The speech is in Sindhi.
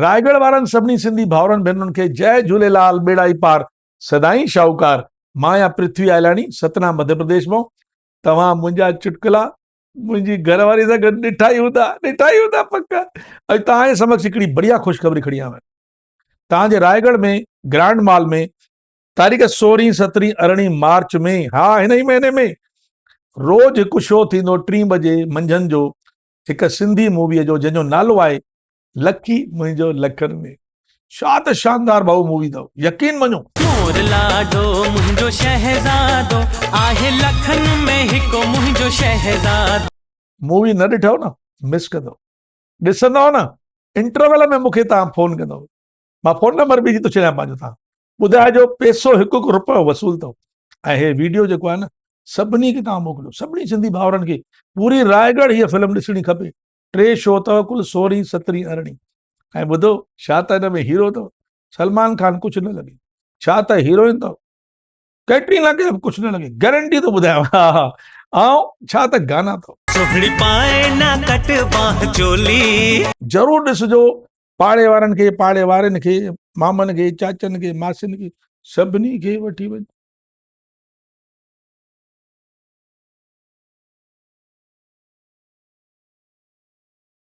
رائڳڙهه وارن سڀني سنڌي ڀائرن ڀينرن کي جئي جهوليلال ٻيڙائي پار سدائين شاهوڪار مان آهيان پرٿوي آئلاڻي ستنا مڌيه پرديش مان توهان منهنجا چٽڪلا منهنجي گهر واري سان گڏ ڏٺا ئي هوندا ڏٺا ئي هوندا پڪ اڄ توهان جي سمڪش هڪڙي بڙيا خوشخبري کڻي آيو آهيان توهان جي رائڳڙهه ۾ گرانڊ مال ۾ تاريخ سورهين سترهين ارڙهين مارچ ۾ ها هن ئي مهيني ۾ روز هڪ شو ٿيندو ٽين بجي منجهند جو هڪ سنڌي موويء جو جنهن جو نالو آهي لکي منهنجو لکن ۾. ڇا ته شاندار ڀائو مووي اٿو يقين مڃو. مور لاڏو منهنجو شهزادو آهي لکن ۾ هڪ منهنجو شهزادو. مووي نه ڏٺو نه مس ڪندو ڏسندو نه انٽرول ۾ مونکي توهان فون ڪندو مان فون نمبر به ڏئي ٿو ڇڏيان پنهنجو توهان ٻڌائجو پيسو هڪ هڪ روپيو وصول اٿو ۽ هي ويڊيو جيڪو آهي نه سڀني کي توهان موڪليو سڀني سنڌي ڀائرن کي پوري رائيڳڙهه هيء فلم ڏسڻي کپي ٽي شو اٿو ڪل سورهين سترهين ارڙهين ۽ ٻڌو ڇا ته هن ۾ هيرو اٿو سلمان خان ڪجهه نه لڳي ڇا ته هيروئن اٿو ڪيٽرينا کي به ڪجهه نه لڳي گارنٽي ٿو ٻڌايان ها ها ۽ ڇا ته گانا اٿو. سهڻي پائي نه ڪٽ بانهه چولي. ضرور ڏسجو پاڙي وارن کي پاڙي وارين کي مامن کي چاچن کي ماسين کي سڀني کي وٺي وڃ.